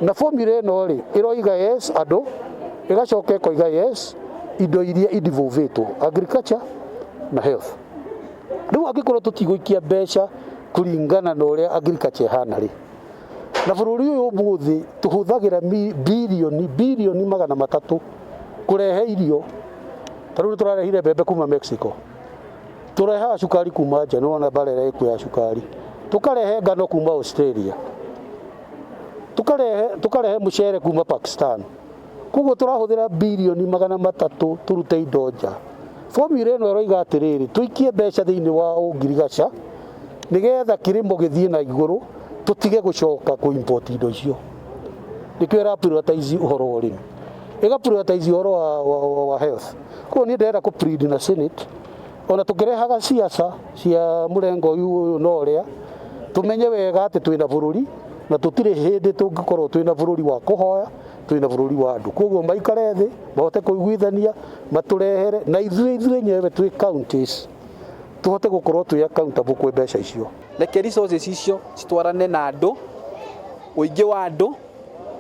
Na formula ĩno rĩ, ĩroiga yes andũ, ĩgacoka ĩkoiga yes indo iria involvetwo, agriculture na health. Rĩu angĩkorwo tũtigũikia mbeca kũringana na ũrĩa agriculture ĩhana rĩ, na bũrũri ũyũ ũmũthĩ tũhũthagĩra birioni birioni 300 kũrehe irio. Ta rĩu nĩtũrarehire mbembe kuma Mexico, tũrehaga cukari kuma nja, nĩwona mbara ĩrĩa ĩkuo ya cukari, tũkarehe ngano kuma Australia, tũkarehe mũcere kuma Pakistan. Koguo tũrahũthĩra birioni 300 tũrute indo nja. Formula ĩno ĩroiga atĩrĩrĩ, tũikie mbeca thĩinĩ wa ũngirigaca nĩgetha kĩrĩmo gĩthiĩ na igũrũ, tũtige gũcoka kũ import indo icio. Nĩkĩo ĩra prioritize ũhoro wa ũrĩmi, ĩga prioritize ũhoro wa health. Koguo niĩ ndĩrenda kũ plead na Senate, ona tũkĩrehaga ciaca cia mũrengo ũyũ ũyũ na ũrĩa, tũmenye wega atĩ twĩna bũrũri na tũtirĩ hĩndĩ tũngĩkorwo twĩna bũrũri wa kũhoya, twĩna bũrũri wa andũ. Koguo maikare thĩ mahote kũiguithania, matũrehere na ithuĩ enyewe twĩ counties tũhote gũkorwo twĩ accountable kwĩ mbeca icio. Reke resources icio citwarane na andũ, ũingĩ wa andũ,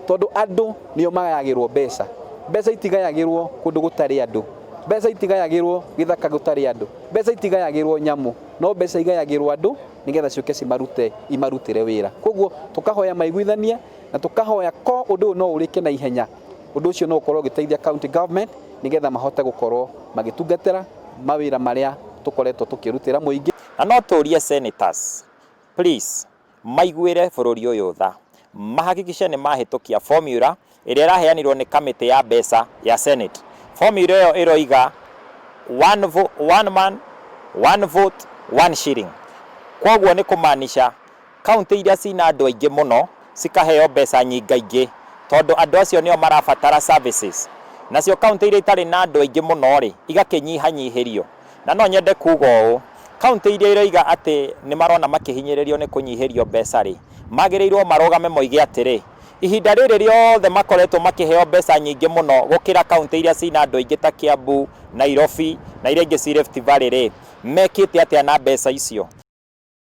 tondũ andũ nĩo magayagĩrwo mbeca. Mbeca itigayagĩrwo kũndũ gũtarĩ andũ, mbeca itigayagĩrwo gĩthaka gũtarĩ andũ, mbeca itigayagĩrwo nyamũ, no mbeca igayagĩrwo andũ nĩgetha ciũke cimarute, imarutĩre wĩra. Koguo tũkahoya maiguithanie na tũkahoya ko ũndũ ũyũ no ũrĩke na ihenya. Ũndũ ũcio no ũkorwo ũgĩteithia county government nĩgetha mahote gũkorwo magĩtungatĩra mawĩra marĩa tũkoretwo tũkĩrutĩra mũingĩ. Na no tũrie senators, please, maiguĩre bũrũri ũyũ tha, mahakikishe nĩ mahĩtũkia formula ĩrĩa ĩraheanirwo nĩ kamĩtĩ ya mbeca ya Senate. Formula ĩyo ĩroiga one man, one vote, one shilling. Koguo nĩ kũmaanisha kaunti iria cina andũ aingĩ mũno cikaheo mbeca nyingaingĩ, tondũ andũ acio nĩo marabatara services. Nacio kaunti iria itarĩ na andũ aingĩ mũno rĩ, igakĩnyihanyihĩrio. Na no nyende kuga ũũ, kaunti iria iroiga atĩ nĩ marona makĩhinyĩrĩrio nĩ kũnyihĩrio mbeca rĩ, magĩrĩirwo marũgame moige atĩrĩ, ihinda rĩrĩ rĩothe makoretwo makĩheo mbeca nyingĩ mũno gũkĩra kaunti iria cina andũ aingĩ ta Kiambu, Nairobi na iria ingĩ ci Rift Valley rĩ, mekĩte atĩa na mbeca icio?